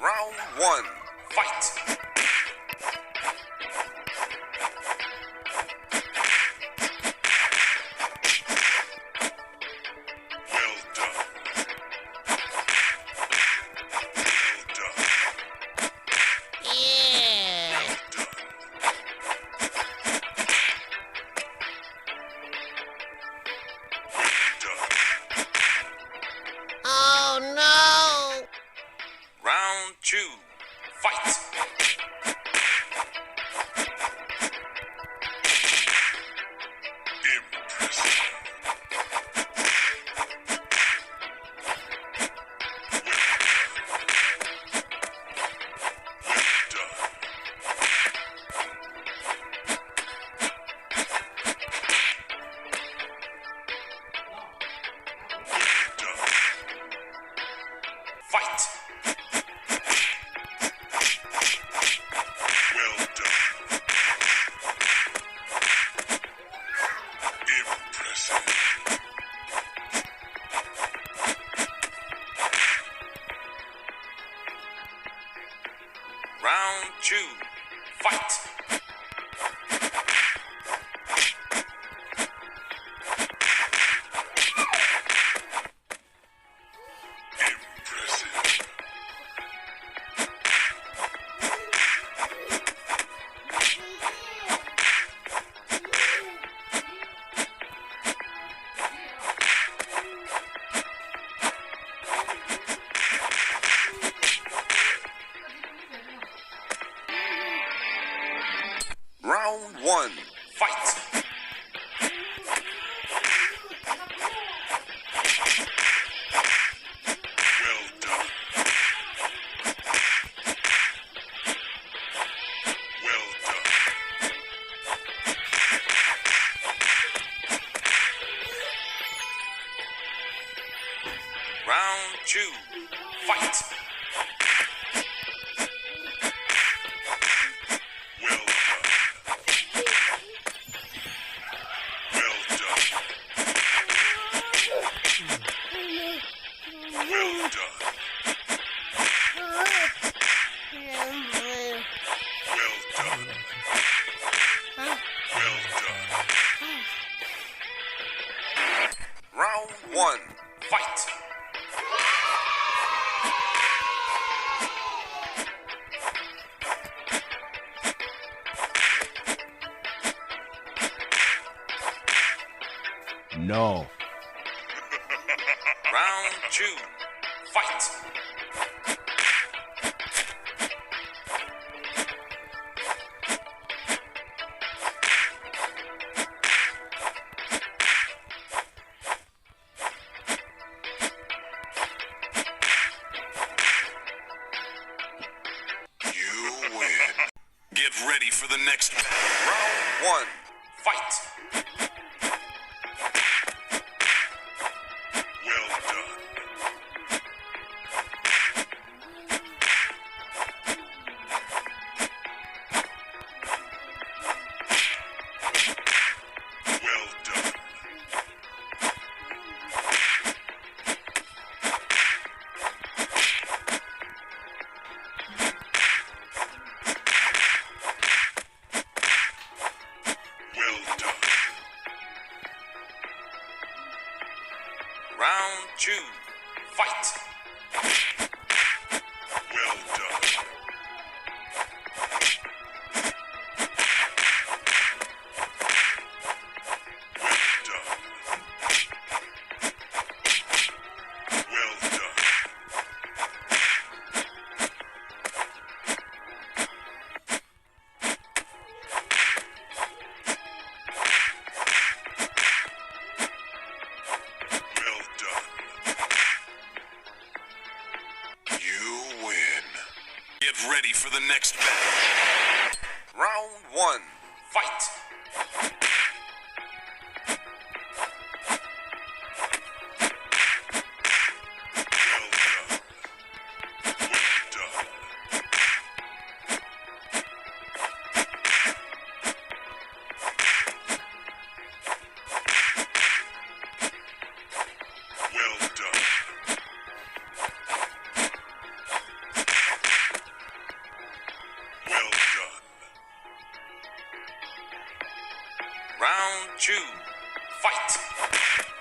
Round one. Fight. Well done. Well done. Yeah. Well done. Well done. Oh no! Round two. Fight! Impressive. Well done. Well done. Well done. Fight! Well done. Impressive. Round two. Fight! Impressive. Round one. Fight! Well done. Well done. Round two. Fight! Well done. Well done. Well done. Well done. Well done. Round one. Fight! No. Round two. Fight! You win. Get ready for the next battle. Round one. Fight! Well done. Well done. Well done. Round two. Fight! Well done. Well done. Well done. Well done. You win. Get ready for the next battle. Round one. Fight! Well done. Well done. Well done. two, fight.